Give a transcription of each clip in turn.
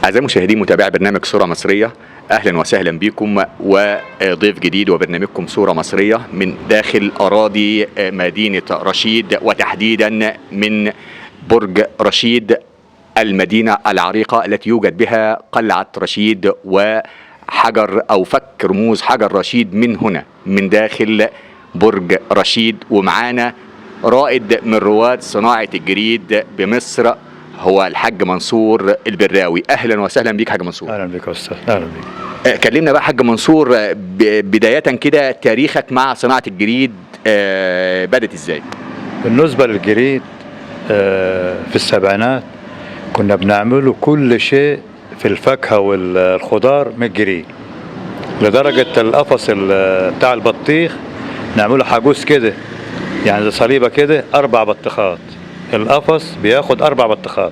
أعزائي المشاهدين متابعي برنامج صورة مصرية، أهلا وسهلا بكم وضيف جديد وبرنامجكم صورة مصرية من داخل أراضي مدينة رشيد، وتحديدا من برج رشيد، المدينة العريقة التي يوجد بها قلعة رشيد وحجر أو فك رموز حجر رشيد من هنا من داخل برج رشيد. ومعانا رائد من رواد صناعة الجريد بمصر هو الحاج منصور البراوي. اهلا وسهلا بيك حاج منصور. اهلا بك يا استاذ. اهلا بك. كلمنا بقى حاج منصور، بداية كده تاريخك مع صناعة الجريد بدت ازاي؟ بالنسبة للجريد في السبعينات كنا بنعمله كل شيء في الفاكهة والخضار من الجريد، لدرجة القفص بتاع البطيخ نعمله حاجوز كده، يعني زي صليبه كده، 4 بطيخات، القفص بياخد 4 بطيخات،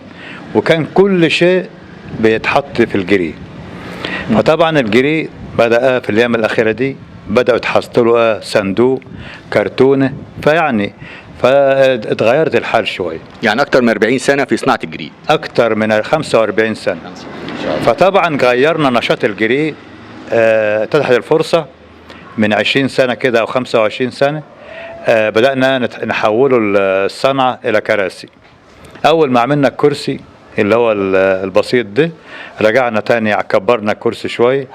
وكان كل شيء بيتحط في الجريد. فطبعا الجريد بدأ في الايام الاخيرة دي بدأوا يتحصلوا صندوق كرتونة، فيعني فاتغيرت الحال شوية. يعني اكتر من 40 سنة في صناعة الجريد. اكتر من 45 سنة. فطبعا غيرنا نشاط الجريد، اتتحت الفرصة من 20 سنة كده او 25 سنة، بدأنا نحوله الصنعة إلى كراسي. أول ما عملنا الكرسي اللي هو البسيط ده، رجعنا تاني كبرنا الكرسي شوية،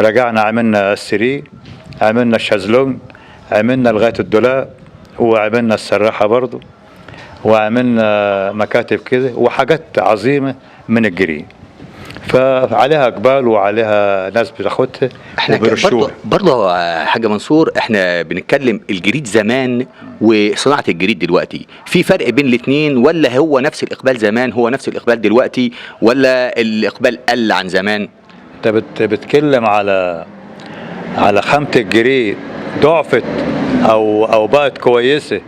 رجعنا عملنا السرير، عملنا الشازلونج، عملنا لغاية الدولاب، وعملنا السراحة برضو، وعملنا مكاتب كده وحاجات عظيمة من الجريد. فعليها اقبال وعليها ناس بتاخدها وبيرشوها. برضه حاج منصور، احنا بنتكلم الجريد زمان وصناعة الجريد دلوقتي، في فرق بين الاثنين ولا هو نفس الاقبال زمان هو نفس الاقبال دلوقتي، ولا الاقبال قل عن زمان؟ انت بتتكلم على خامة الجريد ضعفت او بقت كويسة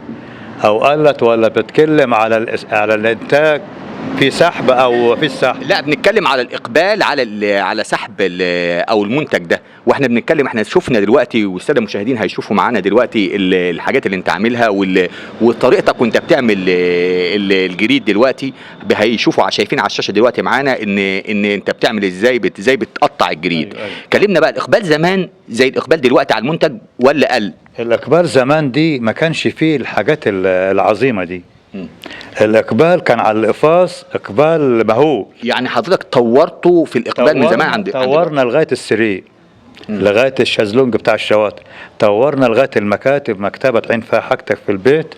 او قلت، ولا بتتكلم على الانتاج في سحب او في السحب؟ لا، بنتكلم على الاقبال على سحب او المنتج ده. واحنا بنتكلم، احنا شفنا دلوقتي والسادة المشاهدين هيشوفوا معانا دلوقتي الحاجات اللي انت عاملها وطريقتك وانت بتعمل الجريد دلوقتي، هيشوفوا شايفين على الشاشة دلوقتي معانا ان انت بتعمل ازاي، ازاي بتقطع الجريد. أيوة. كلمنا بقى الاقبال زمان زي الاقبال دلوقتي على المنتج ولا قل؟ الاقبال زمان دي ما كانش فيه الحاجات العظيمة دي. الاقبال كان على القفاص اقبال مهول. يعني حضرتك طورته في الاقبال من زمان؟ عند طورنا لغاية السرير، لغاية الشازلونج بتاع الشواطئ، طورنا لغاية المكاتب، مكتبه تعين فيها حاجتك في البيت،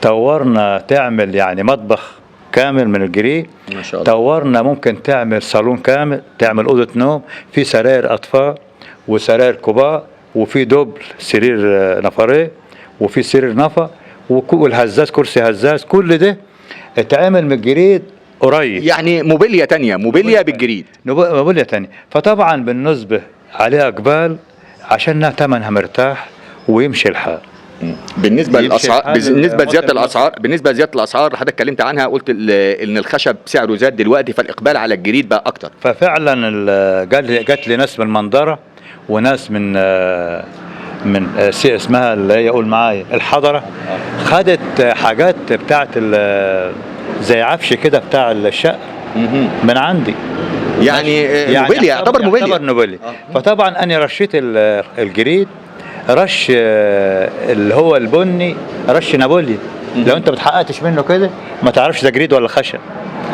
طورنا تعمل يعني مطبخ كامل من الجريد، ما شاء الله. طورنا ممكن تعمل صالون كامل، تعمل اوضة نوم، في سراير اطفال وسراير كبار، وفي double سرير نفرين، وفي سرير نفر، والهزاز، كرسي هزاز، كل ده اتعمل من الجريد قريب. يعني موبيليا تانية، موبيليا بالجريد، موبيليا تانية. فطبعا بالنسبة عليها اقبال عشانها ثمنها مرتاح ويمشي الحال. بالنسبة للاسعار، بالنسبة لزيادة الاسعار، بالنسبة لزيادة الاسعار اللي حضرتك اتكلمت عنها، قلت ان الخشب سعره زاد دلوقتي فالاقبال على الجريد بقى اكتر. ففعلا جات لي ناس من المنظره وناس من سي اسمها اللي هي قول معايا الحضرة، خدت حاجات بتاعت زي عفش كده بتاع الشقة من عندي. يعني موبيليا، يعتبر موبيليا، يعتبر موبيليا. فطبعا انا رشيت الجريد رش اللي هو البني، رش نابولي. لو انت ما اتحققتش منه كده ما تعرفش ده جريد ولا خشب.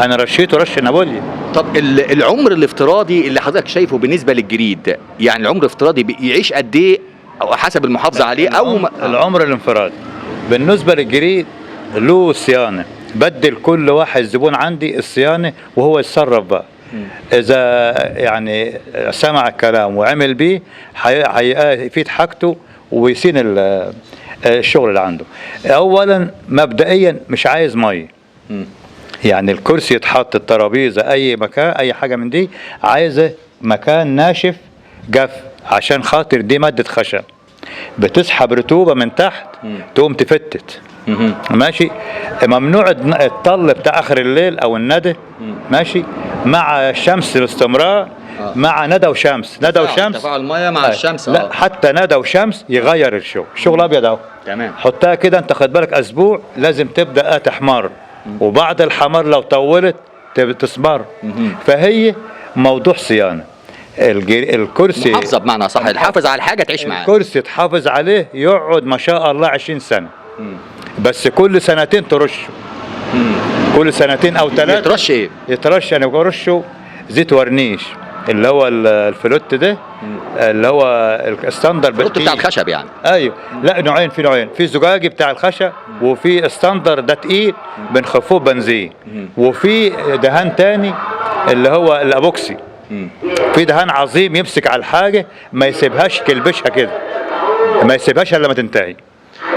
انا رشيته رش نابولي. طب العمر الافتراضي اللي حضرتك شايفه بالنسبة للجريد، يعني العمر الافتراضي بيعيش قد ايه او حسب المحافظة عليه؟ او العمر الانفرادي بالنسبة للجريد له صيانة، بدل كل واحد زبون عندي الصيانة وهو يتصرف بقى. اذا يعني سمع الكلام وعمل بيه هيفيد حاجته ويسين الشغل اللي عنده. اولا مبدئيا مش عايز مية، يعني الكرسي يتحط، الترابيزة، اي مكان، اي حاجة من دي عايزه مكان ناشف جاف، عشان خاطر دي مادة خشب بتسحب رطوبة من تحت تقوم تفتت. ماشي. ممنوع الطل بتاع اخر الليل او الندى، ماشي، مع الشمس باستمرار، مع ندى وشمس، ندى وشمس، تفاعل المية مع الشمس. لا حتى ندى وشمس يغير الشغل، شغل ابيض اهو. تمام. حطها كده انت خد بالك اسبوع لازم تبدا تحمر، وبعد الحمار لو طولت تسمر. فهي موضوع صيانة الكرسي، محافظة بمعنى صح، الحافظ على الحاجة تعيش معاه. الكرسي تحافظ عليه يقعد ما شاء الله 20 سنة. بس كل سنتين ترشه. كل سنتين او 3 يترش ايه؟ يترش، انا برشه زيت ورنيش اللي هو الفلوت ده، اللي هو ال standard الفلوت بتاع الخشب يعني. ايوه. لا نوعين، في نوعين، في زجاجي بتاع الخشب، وفي standard ده تقيل بنخفوه بنزين، وفي دهان تاني اللي هو الابوكسي. في دهان عظيم يمسك على الحاجة ما يسيبهاش، كلبشها كده، ما يسيبهاش الا لما تنتهي.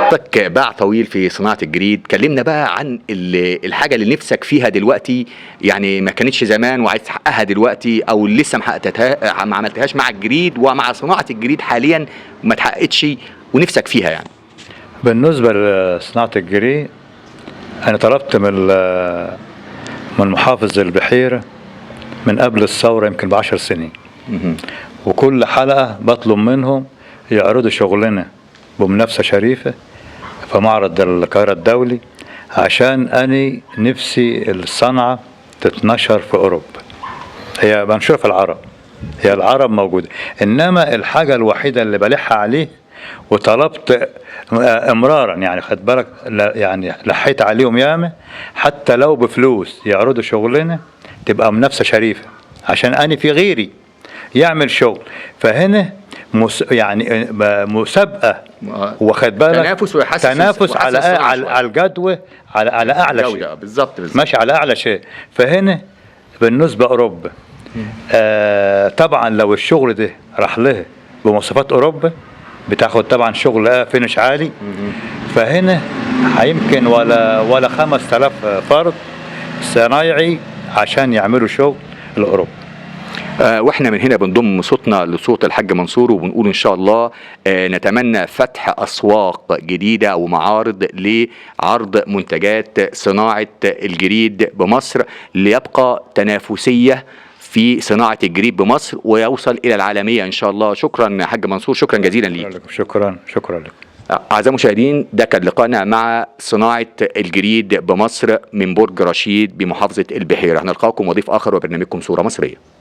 حضرتك باع طويل في صناعة الجريد، كلمنا بقى عن الحاجة اللي نفسك فيها دلوقتي، يعني ما كانتش زمان وعايز تحققها دلوقتي، او لسه ما حققتها، ما عملتهاش مع الجريد ومع صناعة الجريد حاليا ما اتحققتش ونفسك فيها يعني. بالنسبة لصناعة الجريد، انا طلبت من محافظ البحيرة من قبل الثورة يمكن ب10 سنين. وكل حلقة بطلب منهم يعرضوا شغلنا بمنافسة شريفة في معرض القاهرة الدولي، عشان أنا نفسي الصنعة تتنشر في أوروبا. هي منشورة في العرب، هي العرب موجودة، إنما الحاجة الوحيدة اللي بلح عليه وطلبت امرارا يعني، خد بالك، يعني لحيت عليهم ياما، حتى لو بفلوس يعرضوا شغلنا تبقى منافسة شريفة، عشان أنا في غيري يعمل شغل. فهنا يعني مسابقة، واخد بالك، تنافس، ويحسس تنافس على على الجدوى، على اعلى شيء. بالظبط ماشي على اعلى شيء. فهنا بالنسبة اوروبا، طبعا لو الشغل ده راح لها بمواصفات اوروبا بتاخد طبعا شغل فينش عالي. فهنا هيمكن ولا 5000 فرد صنايعي عشان يعملوا شغل لاوروبا. واحنا من هنا بنضم صوتنا لصوت الحاج منصور، وبنقول ان شاء الله نتمنى فتح اسواق جديدة ومعارض لعرض منتجات صناعة الجريد بمصر، ليبقى تنافسية في صناعة الجريد بمصر ويوصل الى العالمية ان شاء الله. شكرا حاج منصور، شكرا جزيلا ليك. شكرا، شكرا لكم. أعزائي المشاهدين، ده كان لقائنا مع صناعة الجريد بمصر من برج رشيد بمحافظة البحيرة. هنلقاكم وضيف آخر وبرنامجكم صورة مصرية.